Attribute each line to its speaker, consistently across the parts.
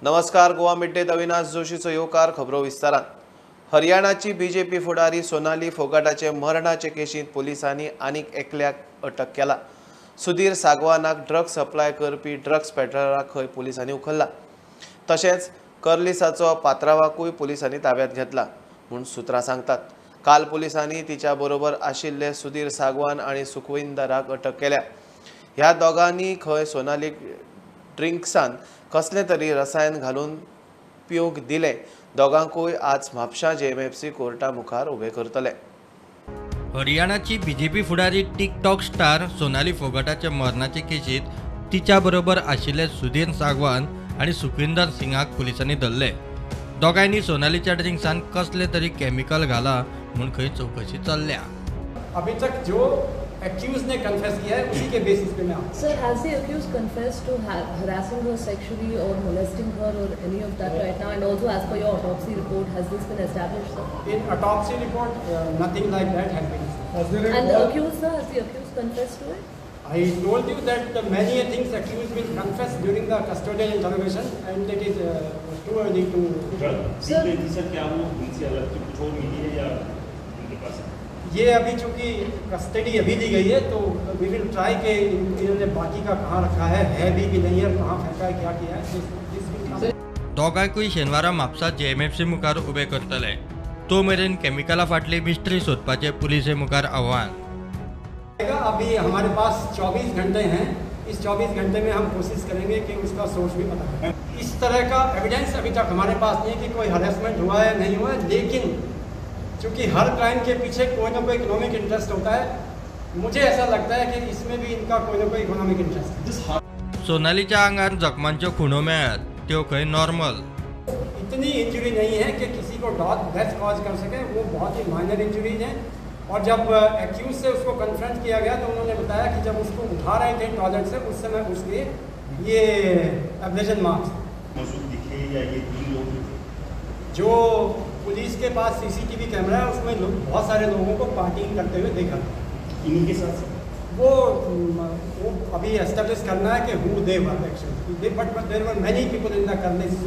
Speaker 1: नमस्कार, गोवा मिड्डेत अविनाश जोशीचो येवकार. खबरो विस्तारान. हरियाणाची बीजेपी फुडारी सोनाली फोगाटाचे मरणाचे केशींत पोलिसांनी आनीक एकल्याक अटक केला. सुधीर सागवानाक ड्रग्स सप्लाय करपी ड्रग्स पेडलराक खंय पोलिसांनी उखल्ला. तशेंच कर्लिसाचो पात्रावाकूय पोलिसांनी ताब्यात घेतला म्हूण सुत्रां सांगतात. काल पोलिसांनी तिच्या बरोबर आशिल्ले सुधीर सागवान आनी सुखविंदराक अटक केल्या. ह्या दोगांनी खंय सोनालीक ड्रिंक्सान कसलें तरी रसायन घालून पिवंक दिलें. दोगांकूय आज म्हापशा जेएमएफसी कोर्टा मुखार उबे करतले.
Speaker 2: हरियाणाची बीजेपी फुडारी टिकटॉक स्टार सोनाली फोगाटाच्या मरणाचे केशीत तिच्या बरोबर आशिल्ले सुधीर सागवान आनी सुखविंदर सिंगाक पुलिसांनी धरले. दोगांयनी सोनालीच्या ड्रिंक्सान कसले तरी केमिकल घाला म्हूण खंय चवकशी चल्ल्या.
Speaker 3: अभी तक जो accused ने confess किया है उसी के बेसिस पे मैं.
Speaker 4: Sir, has the accused confessed to harassing her sexually or molesting her or any of that right now? And also, as per your autopsy report, has this been established, sir?
Speaker 3: In autopsy report, nothing like that has been.
Speaker 4: And the accused, sir, has the accused confessed to it?
Speaker 3: I told you that many things accused will confess during the custodial interrogation, and it is too early to.
Speaker 5: Drug sir, क्या वो उनसे अलग कुछ और मिली है या उनके pass?
Speaker 3: ये अभी चूँकि कस्टडी अभी ली गई है तो we will try के इन्होंने बाकी का कहाँ रखा है भी कि नहीं है, कहाँ फेंका है, क्या किया है.
Speaker 2: दोगांकूय शेनवारा म्हापसा जेएमएफसी मुखार उबे करतले. तो मेरेन केमिकला फाटली मिस्ट्री सोदपाचें पुलिसे मुखार आव्हान.
Speaker 3: अभी हमारे पास 24 घंटे हैं. इस 24 घंटे में हम कोशिश करेंगे कि उसका सोर्स भी पता करें. इस तरह का एविडेंस अभी तक हमारे पास नहीं कि कोई हरेसमेंट हुआ है नहीं हुआ है, लेकिन चूँकि हर क्राइम के पीछे कोई ना कोई इकोनॉमिक इंटरेस्ट होता है, मुझे ऐसा लगता है कि इसमें भी इनका कोई ना कोई इकोनॉमिक इंटरेस्ट है.
Speaker 2: सोनालीच्या आंगार जखमांच्यो खुणो मेळ्ळ्यात, त्यो खंय नॉर्मल.
Speaker 3: इतनी इंजरी नहीं है कि किसी को डेथ कॉज कर सके, वो बहुत ही माइनर इंजरीज हैं. और जब एक्यूज से उसको कन्फ्रंट किया गया तो उन्होंने बताया कि जब उसको उठा रहे थे टॉयलेट से उस समय उसके ये एब्लेशन मार्क्स
Speaker 5: मौजूद दिखे. या ये तीन लोग
Speaker 3: जो पुलिस के पास सीसीटीवी कैमरा है उसमें बहुत सारे लोगों को पार्टिंग करते हुए देखा.
Speaker 5: इन्हीं के साथ
Speaker 3: वो अभी एस्टेब्लिश करना है कि who they were actually, but there were many people in the Karlis.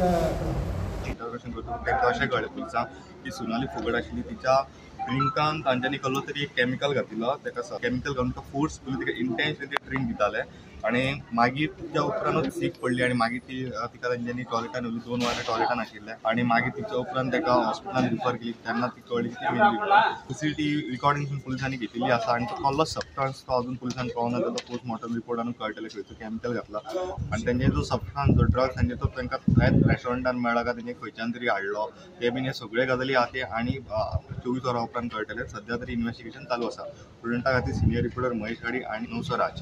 Speaker 6: Interrogation करता तांकां अशें कळ्ळें पुलिसांक की सोनाली फोगट आशिल्ली तिच्या ड्रिंकान तांच्यांनी कसलो तरी एक केमिकल घातिल्लो. ताका केमिकल घालून ताका फोर्सफुली ताका इंटेन्शनली ते ड्रिंक दिताले आनी मागीर तिच्या उपरांतूच सीक पडली आनी मागीर ती तिका तेंच्यांनी टॉयलेटान व्हेली. 2 वरां टॉयलेटान आशिल्लें आनी मागीर तिच्या उपरांत ताका हॉस्पिटलान रिफर केली. तेन्ना ती कळ्ळी की ती मेल्ली. सीसीटीव्ही रिकॉर्डिंग पुलिसांनी घेतिल्ली आसा आनी तो कसलो सबस्टन्स तो अजून पुलिसांक कळना. ताचो पोस्टमॉर्टम रिपोर्टान कळटलें खंयचो केमिकल घातला आनी तेंचे जो सबस्टन्स जो ड्रग्स तेंचे तो तांकां त्याच रेस्टॉरंटान मेळ्ळा काय तेंचे खंयच्यान तरी हाडलो ते बीन हे सगळे गजाली आहा ते आनी 24 वरां उपरांत कळटलें. सध्या तरी इन्वेस्टिगेशन चालू आसा. स्टुडंटा खातीर सिनियर रिपोर्टर महेश घाडी आनी नवसो राज.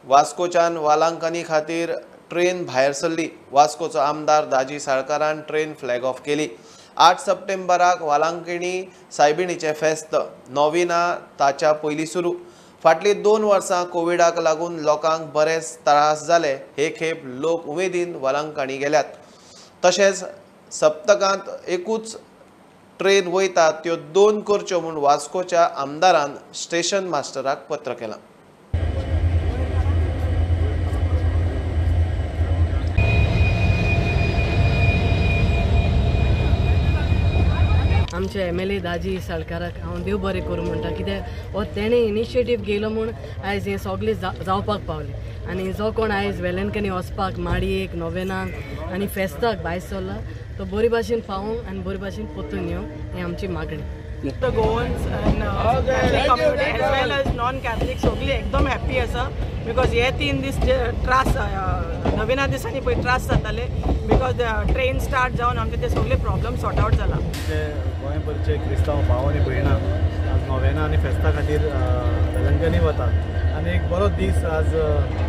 Speaker 1: वास्कोच्यान वालांकनी खातीर ट्रेन भायर सरली. वास्कोचो आमदार दाजी साळकारान ट्रेन फ्लॅग ऑफ केली. 8 सप्टेंबराक वालांकणी सायबिणीचें फेस्त नोविना ताच्या पयलीं सुरू. फाटलीं 2 वर्सां कोविडाक लागून लोकांक बरेच त्रास जाले. हे खेप लोक उमेदीन वालांकणी गेल्यात. तशेंच सप्तकांत एकूच ट्रेन वयता त्यो 2 करच्यो म्हूण वास्कोच्या आमदारान स्टेशन मास्टराक पत्र केलां.
Speaker 7: आमचे MLA दाजी साळकाराक हांव देव बरें करूं म्हणटा, कित्याक हो तेणें इनिशिएटीव घेयलो म्हूण आयज हें सगळें जावपाक पावलें. आनी जो कोण आयज वेलंकनी वचपाक माडयेक नोवेनाक आनी फेस्ताक भायर सरला तो बरे भाशेन पावोंक आनी बरे भाशेन परतून येवंक ही आमची मागणी.
Speaker 8: The Goans and Catholic community as well as non-Catholic सगळी एकदम हॅप्पी आसा because हे 3 दीस जे त्रास नविना दिसांनी पळय त्रास जाताले because train start जावन आमचे ते सगळे प्रॉब्लम सॉर्ट आवट जाला.
Speaker 9: गोंयभरचे क्रिस्तांव भाव आनी भयणां आज नोवेना आनी फेस्ता खातीर वेलंकनी वतात आनी एक बरो दीस आज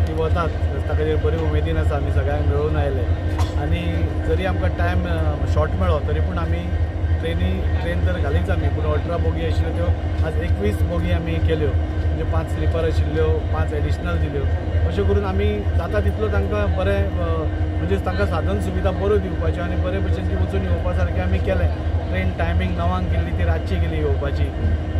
Speaker 9: ती वतात. फेस्ता खातीर बरी उमेदीन आसा. आमी सगळ्यांक मेळून आयले आनी जरी आमकां टायम शॉर्ट मेळ्ळो तरी पूण आमी ट्रेन तर घालीच आमी, पूण 18 बोगी आशिल्ल्यो त्यो आज 21 बोगी आमी केल्यो. म्हणजे 5 स्लिपर आशिल्ल्यो, 5 एडिशनल दिल्यो. अशें करून आमी जाता तितलो तांकां बरें म्हणजे तांकां साधन सुविधा बऱ्यो दिवपाच्यो आनी बरे भशेन ती वचून येवपा सारकें आमी केलें. ट्रेन टायमींग 9 केल्ली ती रातची केली येवपाची.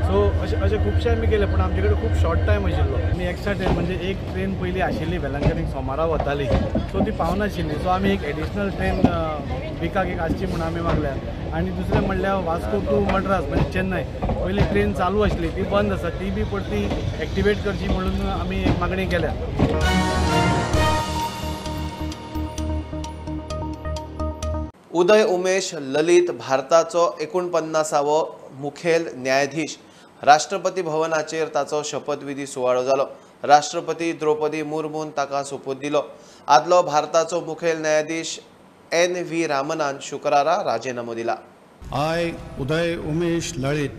Speaker 9: सो अशें अशें खुबशें आमी केलें, पूण आमचे कडेन खूब शॉर्ट टायम आशिल्लो आनी एक्स्ट्रा ट्रेन म्हणजे एक ट्रेन पयलीं आशिल्ली वेलंकनीक सोमारा वताली, सो ती पावनाशिल्ली. सो आमी एक एडिशनल ट्रेन विकाक एक आसची म्हूण आमी मागल्या. आनी दुसरें म्हणल्यार वास्को टू मड्रास म्हणजे चेन्नय पयलीं ट्रेन चालू आशिल्ली ती बंद आसा, ती बी परती एक्टिवेट करची म्हणून आमी एक मागणी केल्या.
Speaker 1: उदय उमेश ललित भारताचो 49वो मुखेल न्यायाधीश. राष्ट्रपती भवनाचेर ताचो शपथविधी सुवाळो जालो. राष्ट्रपती द्रौपदी मुर्मून ताका सोपूत दिलो. आदलो भारताचो मुखेल न्यायाधीश एन व्ही रामनान शुक्रारा राजीनामो दिला.
Speaker 10: I, Uday Umesh Lalit,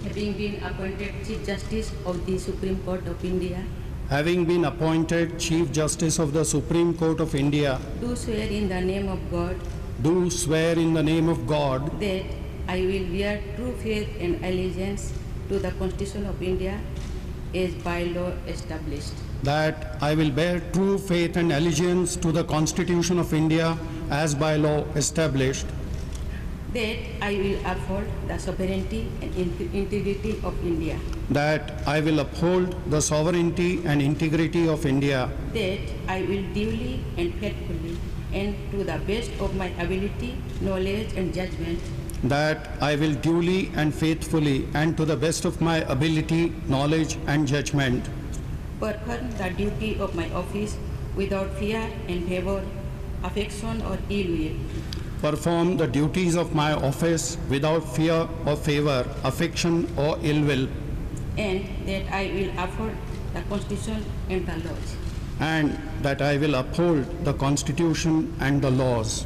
Speaker 11: having been appointed Chief Justice of the Supreme Court of India,
Speaker 10: having been appointed Chief Justice of the Supreme Court of India,
Speaker 11: do swear in the name of God,
Speaker 10: do swear in the name of God,
Speaker 11: that I will bear true faith and allegiance to the Constitution of India as by law established,
Speaker 10: that I will bear true faith and allegiance to the Constitution of India as by law established,
Speaker 11: that I will uphold the sovereignty and integrity of India,
Speaker 10: that I will uphold the sovereignty and integrity of India,
Speaker 11: that I will duly and faithfully and to the best of my ability, knowledge and judgment,
Speaker 10: that I will duly and faithfully and to the best of my ability, knowledge and judgment,
Speaker 11: perform the duty of my office without fear and favor, affection or ill will,
Speaker 10: perform the duties of my office without fear or favor, affection or ill will,
Speaker 11: and that I will uphold the Constitution and the laws,
Speaker 10: and that I will uphold the Constitution and the laws.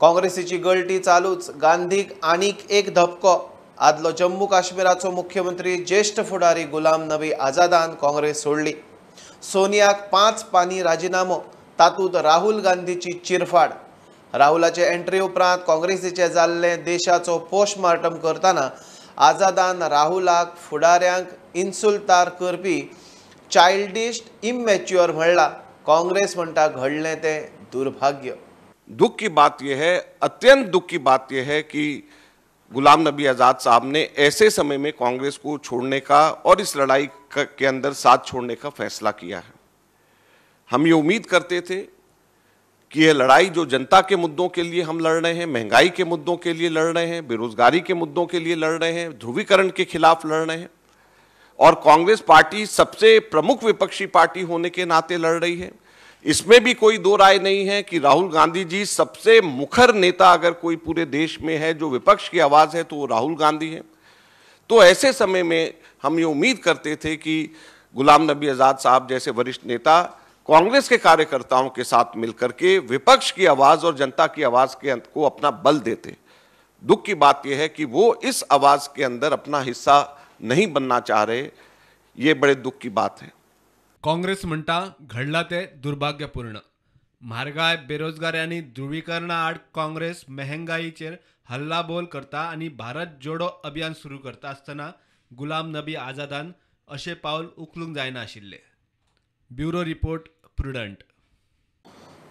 Speaker 1: काँग्रेसीची गळटी चालूच. गांधीक आनीक एक धपको. आदलो जम्मू काश्मीराचो मुख्यमंत्री ज्येष्ठ फुडारी गुलाम नबी आझादान काँग्रेस सोडली. सोनियाक 5 पानी राजीनामो, तातूंत राहुल गांधीची चिरफाड. राहुलाचे एंट्री उपरांत काँग्रेसीचे जाल्ले देशाचो पोस्टमार्टम करतना आझादान राहुलाक फुडाऱ्यांक इन्सुल्तार करपी चायल्डिश इमॅच्युअर म्हणला. काँग्रेस म्हणटा घडलें तें दुर्भाग्य.
Speaker 12: दुख की बात यह है, अत्यंत दुख की बात यह है कि गुलाम नबी आज़ाद साहब ने ऐसे समय में कांग्रेस को छोड़ने का और इस लड़ाई के अंदर साथ छोड़ने का फैसला किया है। हम ये उम्मीद करते थे कि यह लड़ाई जो जनता के मुद्दों के लिए हम लड़ रहे हैं, महंगाई के मुद्दों के लिए लड़ रहे हैं, बेरोजगारी के मुद्दों के लिए लड़ रहे हैं, ध्रुवीकरण के खिलाफ लड़ रहे हैं, और कांग्रेस पार्टी सबसे प्रमुख विपक्षी पार्टी होने के नाते लड़ रही है, इसमें भी कोई दो राय नहीं है कि राहुल गांधी जी सबसे मुखर नेता अगर कोई पूरे देश में है जो विपक्ष की आवाज़ है तो वो राहुल गांधी है। तो ऐसे समय में हम ये उम्मीद करते थे कि गुलाम नबी आज़ाद साहब जैसे वरिष्ठ नेता कांग्रेस के कार्यकर्ताओं के साथ मिलकर के विपक्ष की आवाज़ और जनता की आवाज़ के अंत को अपना बल देते। दुख की बात यह है कि वो इस आवाज़ के अंदर अपना हिस्सा नहीं बनना चाह रहे, ये बड़े दुख की बात है।
Speaker 13: काँग्रेस म्हणटा घडला ते दुर्भाग्यपूर्ण. म्हारगाय, बेरोजगारी आनी ध्रुवीकरणा आड काँग्रेस महंगाईचेर हल्लाबोल करता आनी भारत जोडो अभियान सुरू करता आसतना गुलाम नबी आझादान अशें पावल उखलूंक जायना आशिल्लें. Bureau report, Prudent.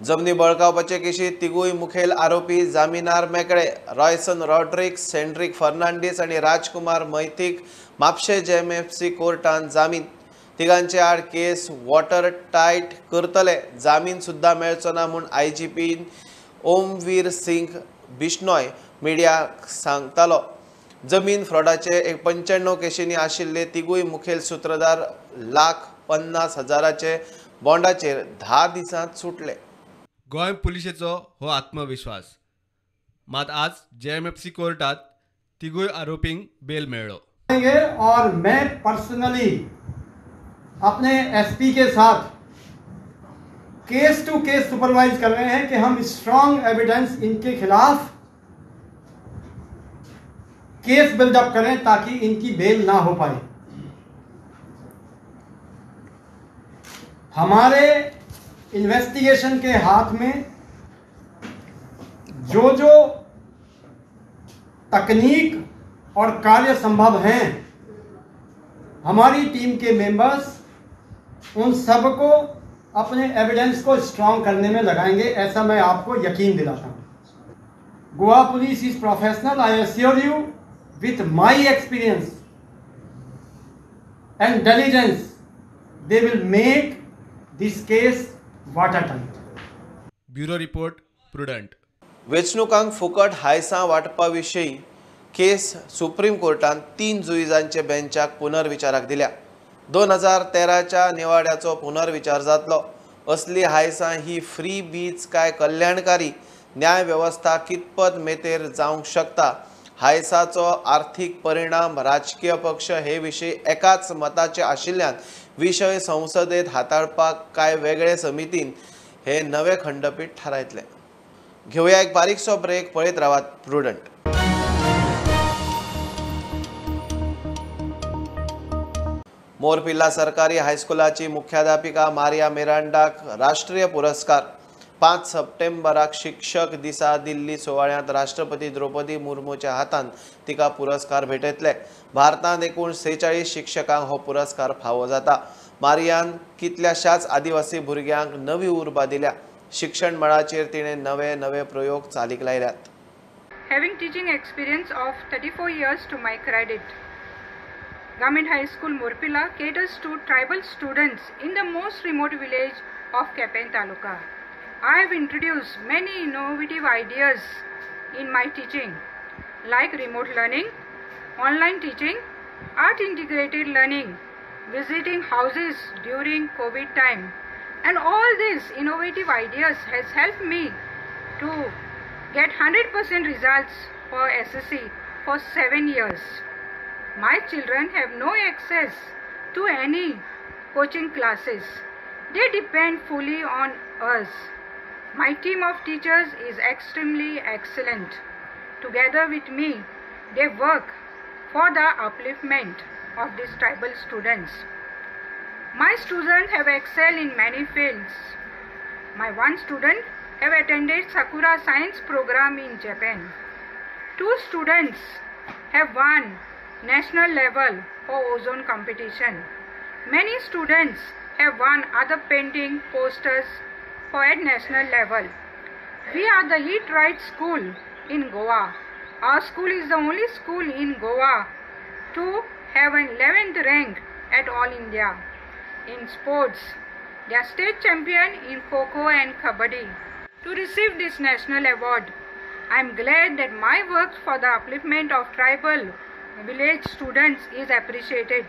Speaker 1: जमनी बळकावपाचे केशीत तिगूय मुखेल आरोपी जामिनार मेकळे. रॉयसन रॉड्रिक्स, सेंड्रिक फर्नांडीस आनी राजकुमार मैतीक म्हापशें जेएमएफसी कोर्टान जामीन. तिगांचे आड केस वॉटर टायट करतले, जामीन सुद्दां मेळचो ना म्हूण आयजीपी ओमवीर सिंग बिश्नोय मिडियाक सांगतालो. जमीन फ्रॉडाचे 95 केशींनी आशिल्ले तिगूय मुखेल सूत्रधार 1,50,000 बॉन्डाचेर 10 दिसांत सुटले.
Speaker 13: गोंय पुलिशेचो हो आत्मविश्वास. मात आज जेएमएफसी कोर्टात तिगूय आरोपींक बेल मेळ्ळो.
Speaker 3: और मैं पर्सनली अपने एसपी के साथ केस टू केस सुपरवाइज कर रहे हैं कि हम स्ट्रांग एविडेंस इनके खिलाफ केस बिल्डअप करें ताकि इनकी बेल ना हो पाए। हमारे इन्वेस्टिगेशन के हाथ में जो जो तकनीक और कार्य संभव हैं, हमारी टीम के मेंबर्स उन सबको अपने एविडेंस को स्ट्रॉन्ग करने में लगाएंगे, ऐसा मैं आपको यकीन दिलाता हूँ। Goa police is professional, I assure you, with my experience and diligence they will make this case watertight.
Speaker 13: Bureau report, Prudent.
Speaker 1: वेंचणुकांक फुकट हायसां वांटपा विशीं केस सुप्रीम कोर्टान 3 जुईजांचे बेंचाक पुनर्विचाराक दिल्या. 2013च्या निवाड्याचो पुनर्विचार जातलो. असली हायसां ही फ्री बीच काय कल्याणकारी न्याय वेवस्था कितपत मेतेर जावंक शकता, हायसाचो आर्थीक परिणाम राजकीय पक्ष हे विशीं एकाच मताचे आशिल्ल्यान विशय संसदेत हाताळपाक काय वेगळे समितीन हे नवे खंडपीठ थारायतले. घेवया एक बारीकसो ब्रेक, पळयत रावात प्रुडंट. मोरपिल्ला सरकारी हायस्कुलाची मुख्याध्यापिका मारिया मिरांडाक राष्ट्रीय पुरस्कार. 5 सप्टेंबराक शिक्षक दिसा दिल्ली सुवाळ्यांत राष्ट्रपती द्रौपदी मुर्मूच्या हातान तिका पुरस्कार भेटयतले. भारतांत एकूण 46 शिक्षकांक हो पुरस्कार फावो जाता. मारियान कितल्याशाच आदिवासी भुरग्यांक नवी उर्बा दिल्या. शिक्षण मळाचेर तिणें नवे नवे प्रयोग चालीक लायल्यात.
Speaker 14: Having teaching experience of 34 years to my credit, Government High School Morpilla caters to tribal students in the most remote village of Quepem Taluka. I have introduced many innovative ideas in my teaching, like remote learning, online teaching, art integrated learning, visiting houses during COVID time, and all these innovative ideas has helped me to get 100% results for SSC for 7 years. My children have no access to any coaching classes. They depend fully on us. My team of teachers is extremely excellent. Together with me, they work for the upliftment of these tribal students. My students have excelled in many fields. My one student have attended Sakura Science program in Japan. 2 students have won national level for ozone competition. Many students have won other painting posters for at national level. We are the Eat Right School in Goa. Our school is the only school in Goa to have an 11th rank at All India. In sports, they are state champion in Kho-Kho and Kabaddi. To receive this national award, I am glad that my work for the upliftment of tribal village students is appreciated.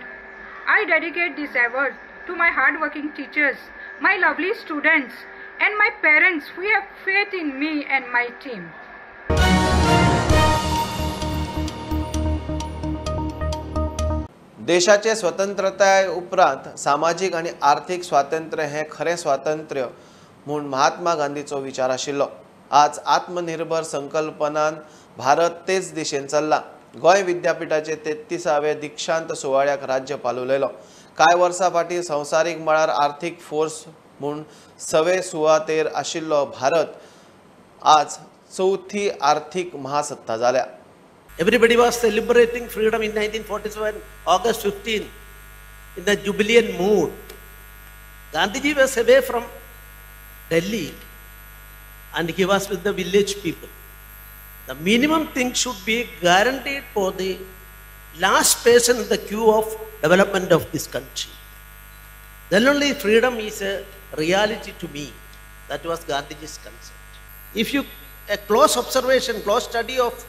Speaker 14: I dedicate this award to my hardworking teachers, my lovely students, and my parents who have faith in me and my team.
Speaker 1: देशाचे स्वतंत्रताय उपरांत सामाजीक आनी आर्थीक स्वातंत्र्य हें खरें स्वातंत्र्य म्हूण महात्मा गांधीचो विचार आशिल्लो. आज आत्मनिर्भर संकल्पनान भारत तेच दिशेन चल्ला. गोंय विद्यापीठाचे 33वे दीक्षांत सुवाळ्याक राज्यपाल उलयलो. कांय वर्सां फाटीं संवसारीक मळार आर्थीक फोर्स म्हूण 6वे सुवातेर आशिल्लो भारत आज 4थी आर्थीक महासत्ता जाल्या.
Speaker 15: Everybody was celebrating freedom in 1947, August 15, in the jubilant mood. Gandhiji was away from Delhi and he was with the village people. The minimum thing should be guaranteed for the last person in the queue of development of this country. Then only freedom is a reality to me. That was Gandhiji's concept. If you, a close observation, close study of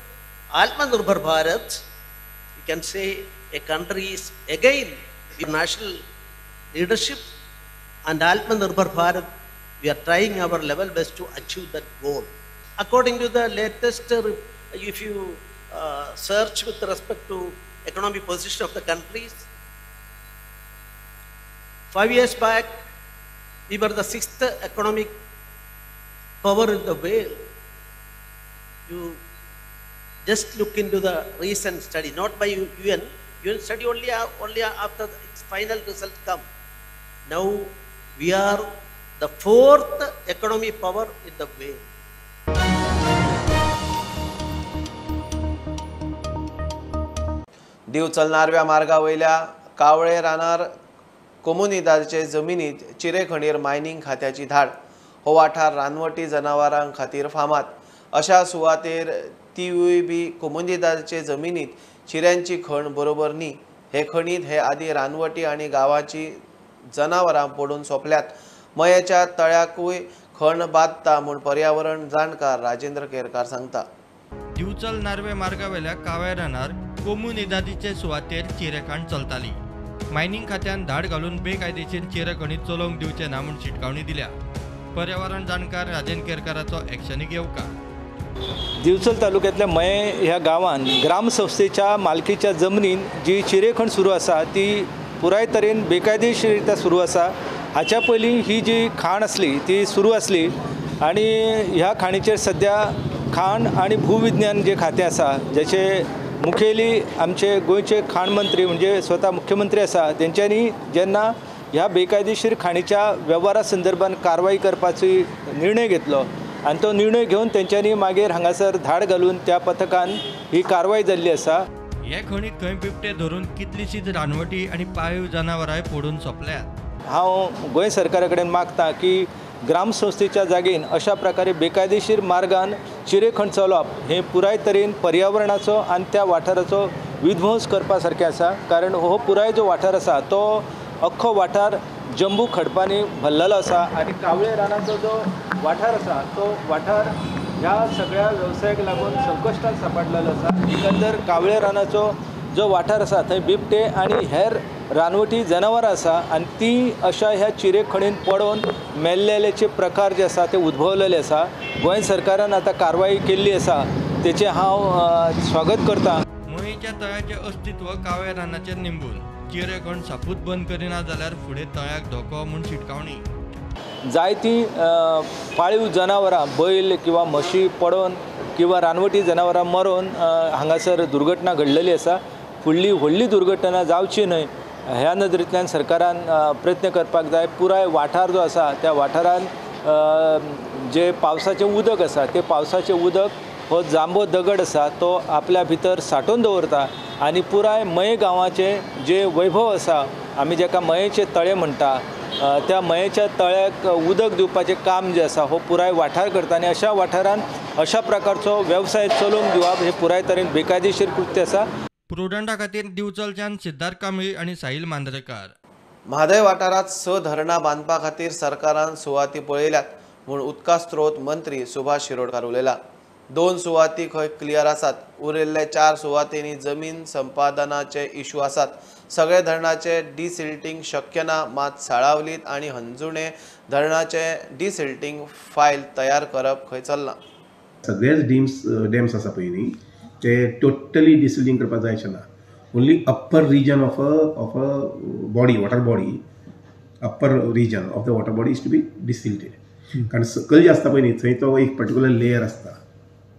Speaker 15: Atmanirbhar Bharat, you can say a country is again national leadership and Atmanirbhar Bharat, we are trying our level best to achieve that goal. According to the latest, if you search with respect to economic position of the countries, 5 years back, we were the 6th economic power in the world. You just look into the recent study, not by UN. UN study only after its final result come. Now we are the fourth economy power in the world.
Speaker 1: Divchal नार्व्या मार्गा वयल्या कावळे रानार कोमुनिदादचे जमिनीत चिरेखणीर mining खात्याची धाड. हो वाठार रानवटी जनावरां खातीर फामाद. अशा सुवातेर तिवूय बी कोमुनिदादचे जमिनीत चिऱ्यांची खण बरोबर न्ही. हे खणीत हे आदी रानवटी आनी गांवाची जनावरां पडून सोंपल्यात. मयेच्या तळ्याकूय खण बादता म्हूण पर्यावरण जाणकार राजेंद्र केरकार सांगता.
Speaker 2: दिवचल नार्वे मार्गावेल्या कावळे रानार कोमुनिदादीचे सुवातेर चिरेखण चलताली. मायनिंग खात्यान धाड घालून बेकायदेशीर चिरेखणी चलोवंक दिवचे ना म्हूण शिटकावणी दिल्या. पर्यावरण जाणकार राजेंद्र केरकाराचो एक्शनीक येवकार.
Speaker 16: दिवचल तालुक्यातल्या मये ह्या गांवान ग्रामसंस्थेच्या मालकीच्या जमनीन जी चिरेखण सुरू आसा ती पुराय तरेन बेकायदेशीर रित्या सुरू आसा. हाच्या पयलीं ही जी खाण आसली ती सुरू आसली आनी ह्या खाणीचेर सद्या खाण आनी भूविज्ञान जे खातें आसा ज्याचे मुखेली आमचे गोंयचे खाण मंत्री म्हणजे स्वता मुख्यमंत्री आसा तेंच्यांनी जेन्ना ह्या बेकायदेशीर खाणीच्या वेव्हारा संदर्भात कारवाई करपाचो निर्णय घेतलो आनी तो निर्णय घेवन तेंच्यांनी मागीर हांगासर धाड घालून त्या पथकान ही कारवाई जाल्ली आसा.
Speaker 2: हे खणीत खंय बिबटे धरून कितलीशीच रानवटी आनी पाळीव जनावरांय पडून सोंपल्यात.
Speaker 16: हांव गोंय सरकारा कडेन मागता की ग्रामसंस्थेच्या जागेन अशा प्रकारे बेकायदेशीर मार्गान चिरेखण चलोवप हें पुराय तरेन पर्यावरणाचो आनी त्या वाठाराचो विध्वंस करपा सारकें आसा. कारण हो पुराय जो वाठार आसा तो अख्खो वाठार जंबू खडपांनी भरलेलो आसा आनी कावळे रानाचो जो वाठार आसा तो वाठार ह्या सगळ्या वेवसायाक लागून संकश्टान सापडलेलो आसा. एकंदर कावळे रानाचो जो वाठार आसा थंय बिबटे आनी हेर रानवटी जनावरां आसा आनी ती अशा ह्या चिरेखणीन पडून मेल्लेल्याचे प्रकार जे आसा ते उद्भवलेले आसा. गोंय सरकारान आतां कारवाई केल्ली आसा तेचें हांव स्वागत करता.
Speaker 2: मयेच्या तळ्याचें अस्तित्व कावळे रानाचेर निंबून चिरेखण सापूत बंद करिना जाल्यार फुडें तळ्याक धोको म्हूण शिटकावणी.
Speaker 16: जायतीं पाळीव जनावरां बैल किंवा म्हशी पडोन किंवा रानवटी जनावरां मरोन हांगासर दुर्घटना घडलेली आसा. फुडली व्हडली दुर्घटना जावची न्हय ह्या नदरेंतल्यान सरकारान प्रयत्न करपाक जाय. पुराय वाठार जो आसा त्या वाठारान जे पावसाचें उदक आसा तें पावसाचें उदक हो जांबो दगड आसा तो आपल्या भितर सांठोवन दवरता आनी पुराय मये गांवाचें जें वैभव आसा आमी जाका मयेचें तळें म्हणटा त्या मयेच्या तळ्याक उदक दिवपाचें काम जें आसा हो पुराय वाठार करता आनी अशा वाठारान अशा प्रकारचो वेवसाय चलोवंक दिवप हें पुराय तरेन बेकायदेशीर कृत्य आसा.
Speaker 2: प्रुडंटा खातीर दिवचलच्यान सिद्धार्थ कांबळी आनी साहिल मांद्रेकार.
Speaker 1: म्हादय वाठारांत 6 धरणां बांदपा खातीर सरकारान सुवाती पळयल्यात म्हूण उदका स्रोत मंत्री सुभाष शिरोडकार उलयला. 2 सुवाती खंय क्लियर आसात, उरिल्ले 4 सुवातींनी जमीन संपादनाचे इशू आसात. सगळे धरणाचे डिसिल्टींग शक्य ना, मात साळावलीत आनी हंजुणे धरणाचे डिसिल्टींग फायल तयार करप खंय चल्लां.
Speaker 17: सगळेच डॅम्स आसा पळय न्ही ते टोटली डिसिल्टींग करपाक जाय अशें ना. Only upper region of a body, water body, upper region of the water body is to be desilted. कारण सकयल जे आसता पळय न्ही थंय तो एक पर्टिक्युलर लेयर आसता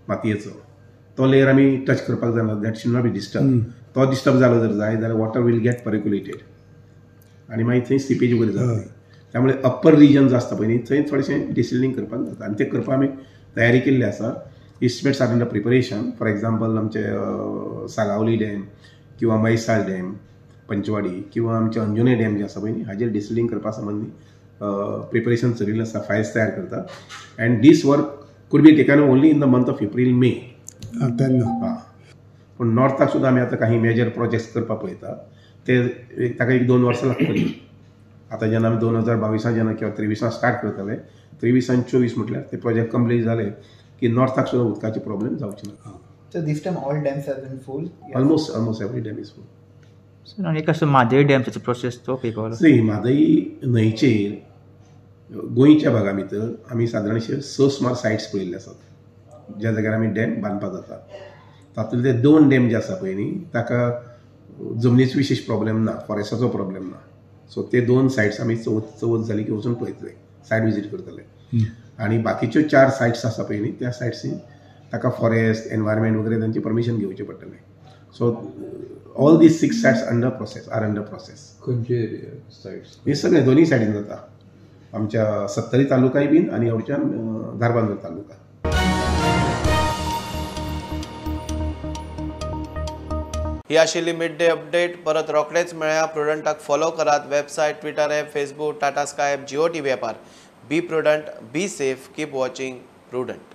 Speaker 17: मातयेचो, तो लेयर आमी टच करपाक जायना. That should not be disturb. तो डिस्टर्ब जालो जर जाय जाल्यार वॉटर will get पर्क्युलेटेड आनी मागीर थंय सिपेज वगैरे जाता. त्यामुळे अप्पर रिजन जो आसता पळय न्ही थंय थोडेशें डिसिल्टींग करपाक जाता आनी तें करपाक आमी तयारी केल्ली आसा. Estimates are under preparation. For example आमचे सालावली डॅम किंवा मैसाळ डॅम पंचवाडी किंवा आमचे अंजुने डॅम जे आसा पळय न्ही हाजेर डिसिल्टींग करपा संबंदी प्रिपरेशन चलिल्लें आसा, फायल्स तयार करता. And this work could be taken only in the month of April May तेन्ना. हां, पूण नॉर्थाक सुद्दां आमी आतां काही मेजर प्रोजेक्ट्स करपाक पळयता ते ताका 1-2 वर्सां लागतलीं. आतां जेन्ना आमी 2022 जेन्ना किंवा 23 स्टार्ट करतले, 23 आनी 24 म्हटल्यार ते प्रोजेक्ट कंप्लीट जाले की नॉर्थाक सुद्दां उदकाचे प्रॉब्लेम जावचे ना.
Speaker 18: So this time all dams have been full? Yes.
Speaker 17: Almost every dam is full.
Speaker 19: So आनी कसो म्हादय डॅमचो प्रोसेस तो खंय पावलो?
Speaker 17: सी म्हादय न्हंयचेर गोंयच्या भागा भितर आमी सादारणशे 6 सुमार सायट्स पळयल्ले आसात ज्या जाग्यार आमी डॅम बांदपाक जाता. तातूंतले 2 डॅम जे आसा पळय न्ही ताका जमनीचो विशेश प्रॉब्लेम ना, फॉरेस्टाचो प्रॉब्लेम ना. सो ते 2 सायट्स आमी चवथ जाली की वचून पळयतले, सायट विजीट करतले. आनी बाकीच्यो 4 सायट्स आसा पळय न्ही त्या सायट्सी ताका फॉरेस्ट एनवायरमेंट वगैरे तांचे परमिशन घेवचें पडटलें. So all these 6 sites under process, are under process.
Speaker 20: खंयचे सायट्स?
Speaker 17: हे सगळे दोन्ही सायडीन जाता. आमच्या सत्तरी तालुकाय बीन आनी हावच्यान धारबांदोर तालुका.
Speaker 1: ही आशिल्ली मिड डे अपडेट. परत रोखडेच मेळया. प्रुडंटाक फॉलो करात. Website, Twitter app, Facebook, Tata Sky app, Jio TV ॲपार. Be prudent, be safe, keep watching Prudent.